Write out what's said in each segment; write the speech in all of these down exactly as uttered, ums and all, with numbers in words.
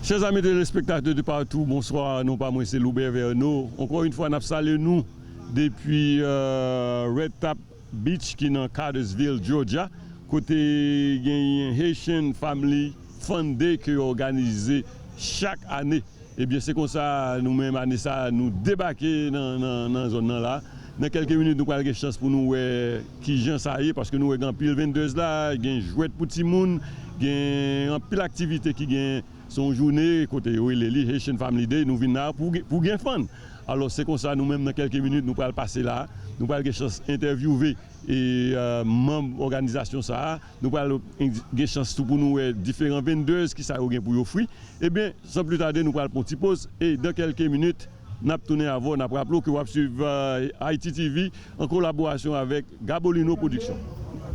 Chers amis téléspectateurs de partout, bonsoir. Non pa mwen, se Loubert Verneau. Encore une fois, n ap salye nou depi euh, Red Top Beach ki nan Cartersville, Georgia, kote genyen Haitian Family Fun Day ke yo òganize chak ane. Ebyen, se konsa, nou menm ane sa, nou debake nan, nan, nan zòn nan la. Nan kèlke minit, nou pral gen chans pou nou wè kijan sa ye, paske nou wè gen anpil vendors la, gen jwèt pou timoun, gen anpil aktivite ki gen. Se yon jounen kote yo rele li Haitian Family Day, nou vin la pou, pou gen fun. Alò, se konsa, nou menm, nan kèlke minit, nou pral pase la, nou pral gen chans entèvyouve e euh, manm òganizasyon sa a, nou pral gen chans tou pou nou wè diferan vendors, kisa yo gen pou yo ofri. Ebyen, san pli tade, nou pral pran ti poz e dan kèlke minit, n ap tounen avè w, n ap raple w ke w ap swiv euh, Haiti T V an kolaborasyon avèk Gabolino Production.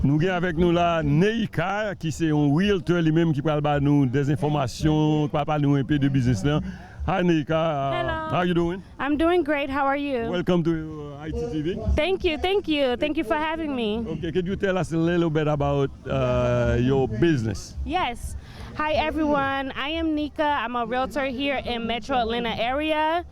Nou gen avèk nou la Neika, ki se yon realtor li menm ki pral ba nou des enfòmasyon, pral pale nou enpe de biznis lan. Hi Neika, uh, Hello. How you doing? I'm doing great. How are you? Welcome to uh, I T T V. Thank you, thank you, thank you for having me. Okay, could you tell us a little bit about uh, your business? Yes. Hi everyone. I am Nika. I'm a realtor here in Metro Atlanta area.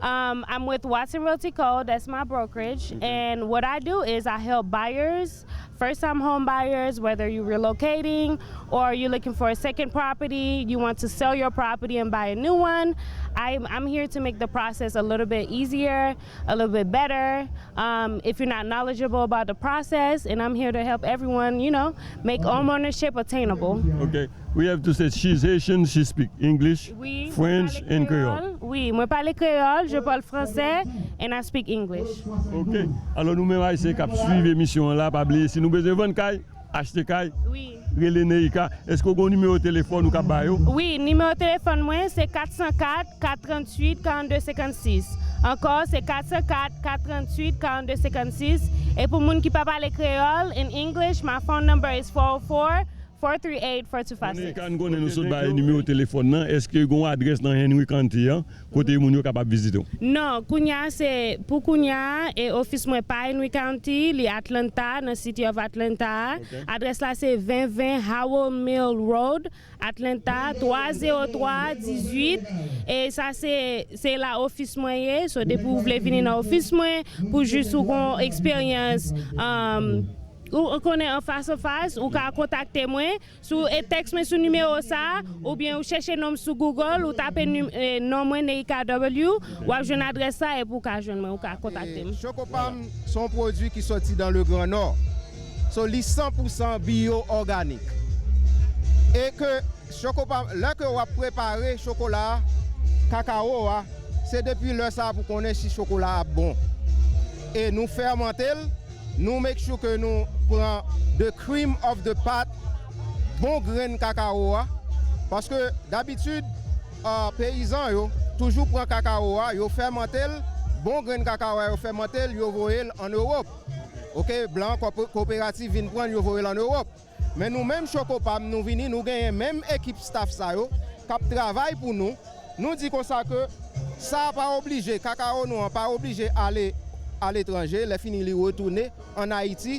Um, I'm with Watson Realty Co. That's my brokerage. And what I do is I help buyers, first time home buyers, whether you're relocating or you're looking for a second property, you want to sell your property and buy a new one. I'm, I'm here to make the process a little bit easier, a little bit better. Um, if you're not knowledgeable about the process, and I'm here to help everyone, you know, make home ownership attainable. Okay. We have to say she's Haitian, she speak English, Oui, French mwen pale and Creole. Oui, mwen pale kreyòl, je parle français, and I speak English. Ok. Alò nou menm Ayisyen k ap swiv emisyon an la, pa bliye si nou bezwen vann kay, achte kay, Oui. rele Neika. Èske w gen yon nimewo telefòn ou ka ba yo? Oui, nimewo telefòn mwen se kat san kat, kat tranntuit, karannde, senkannsis. Ankò, se kat san kat, kat tranntuit, karannde, senkannsis. E pou moun ki pa pale kreyòl, in English, my phone number is four oh four, four three eight, four two five six. Neika, n konnen nou sot bay nimewo telefòn nan. Èske gen yon adrès nan Henry County an kote moun yo kapab vizite w? Non, kounya se, pou kounya, e ofis mwen pa Henry County, li Atlanta, nan City of Atlanta. Adrès la se ven ven Howell Mill Road, Atlanta, twa zewo twa dizuit. E sa se, se la ofis mwen ye. So, depi w vle vini nan ofis mwen, pou jis ou gon eksperyans, um, ou, ou konnen an fas an fas, ou ka kontakte mwen. Sou, e tèks mwen sou nimewo sa, oubyen ou chèche non m sou Google, ou tape nim-, e, non mwen, Neika W, w ap jwenn adrès sa, epi ou ka jwenn mwen, ou ka kontakte m. Chokopam se yon pwodui ki soti dans le Grand Nord. So, li san pou san bio òganik. E ke Chokopam, lè ke w ap prepare chokola a, kakawo a, se depi lè sa a pou konnen si chokola a ap bon. E nou fèmante l, nou make sure ke nou pran the cream of the pot, bon grenn kakawo a. Paske dabitid, ah, peyizan yo toujou pran kakawo a, yo fèmante l, bon grenn kakawo a, yo fèmante l, yo voye l ann Ewòp. Oke, blan kòp-, kowoperativ vin pran l, yo voye l ann Ewòp. Men nou menm Chokopam, nou vini, nou genyen menm ekip staff sa yo k ap travay pou nou. Nou di konsa ke sa pa oblije, kakawo nou an pa oblije ale aletranje, lè fini li retounen ann Ayiti,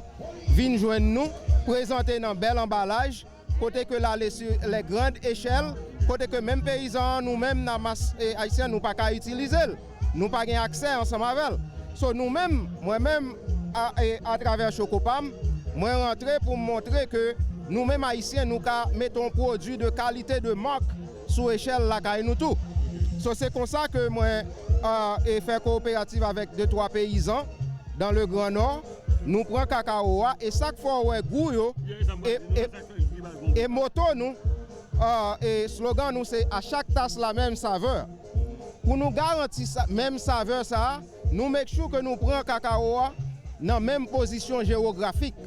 vin jwenn nou, prezante nan bèl anbalaj, kote ke l ale sur les grandes échelles, kote ke menm peyizan an, nou menm nan mas, e, ayisyen, nou pa ka itilize l. Nou pa gen aksè ansanm avè l. So, nou menm, mwen menm, a, e, atravè Chokopam, mwen rantre pou m montre ke nou menm Ayisyen, nou ka mete yon pwodui de kalite, de mak sou echèl lakay nou tou. So, se konsa ke mwen, a, e, fè kowoperativ avèk de twa peyizan dans le Grand Nord. Nou pran kakawo a, e sa k fè w wè gou yo, e, e, e moto nou, a, e slogan nou se à chaque tasse la même saveur. Pou nou garanti sa, menm savè sa a, nou make sure ke nou pran kakawo a nan menm pozisyon jewografik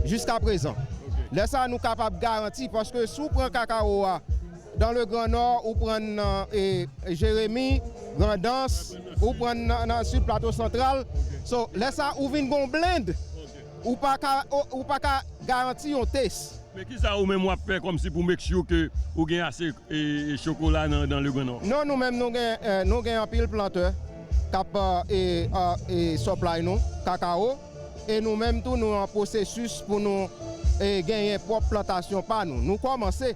jiskaprezan. Lè sa a, nou kapab garanti, paske si w pran kakawo a dans le Grand Nord, ou pran nan, e, Jeremi, Grandans, ou pran nan, nan Sid Plato Santral, so, lè sa a, ou vin gon blend, ou pa ka, ou, ou pa ka garanti yon test. Men kisa ou menm w ap fè kòmsi pou make sure ke ou gen ase e, e chokola nan, dans le Grand Nord? Non, nou menm nou gen, e, nou gen anpil plantè k ap, e, e, e, supply nou kakawo. E nou menm tou, nou an pwosesis pou nou, e, genyen pwòp plantasyon pa nou. Nou kòmanse,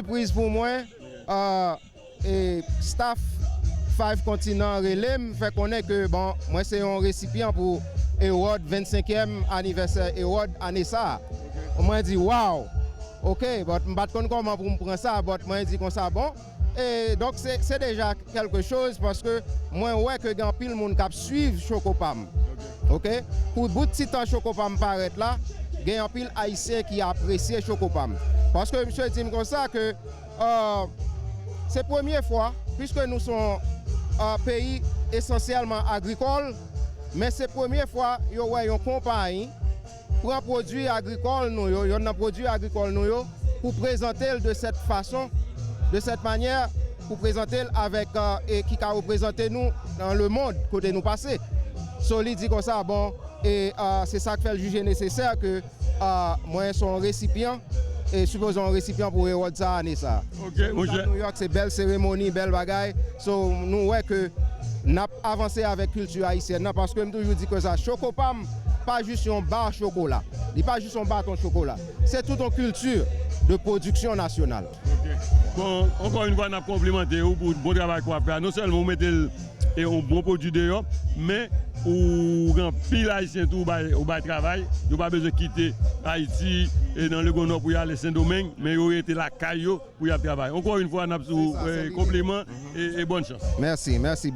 sipriz pou mwen. Ah, e staff Five Continent rele m, fè konnen ke, bon, mwen se yon resipyan pou ewòd, vennsenkyèm anivèsè ewòd ane sa a. Mwen di, "Wow! Ok, but m pa t konn kòman pou m pran sa, but mwen di konsa, bon." E donk, se, se deja kèlke choz, paske mwen wè ke gen anpil moun k ap swiv Chocopam. Ok? Pou bout ti tan Chocopam parèt la, gen anpil Ayisyen ki apresye Chocopam. Paske misye di m konsa ke, euh, se premye fwa, piske nou se yon, euh, peyi esansyèlman agrikòl, men se premye fwa yo wè yon konpayi pran pwodui agrikòl nou yo, yonn nan pwodui agrikòl nou yo, pou prezante l de cette façon, de cette manière, pou prezante l avèk, euh, e ki ka reprezante nou nan le monde, kote nou pase. So, li di konsa, bon, e, euh, se sa k fè l jije nesesè ke, euh, mwen se yon resipyan, e sipoze yon resipyan pou ewòd sa ane sa. Ok, monchè. New York, se bèl seremoni, bèl bagay. So, nou wè ke n ap avanse avèk kilti ayisyèn nan, paske m toujou di konsa, Chocopam pa jis yon ba chokola, li pa jis yon baton chokola. Se tout yon kilti de pwodiksyon nasyonal. Ok. Bon, ankò yon fwa, n ap konplimante ou pou bon travay ke w ap fè a. Non sèlman ou mete l, e, yon bon pwodui deyò, men ou gen anpil Ayisyen tou, ou bay, ou bay travay. Yo pa bezwen kite Ayiti, e, nan Legonò pou y ale Sendomeng, men yo rete lakay yo pou y ap travay. Ankò yon fwa, n ap di w, e, konpliman e, e bòn chans. Mèsi, mèsi.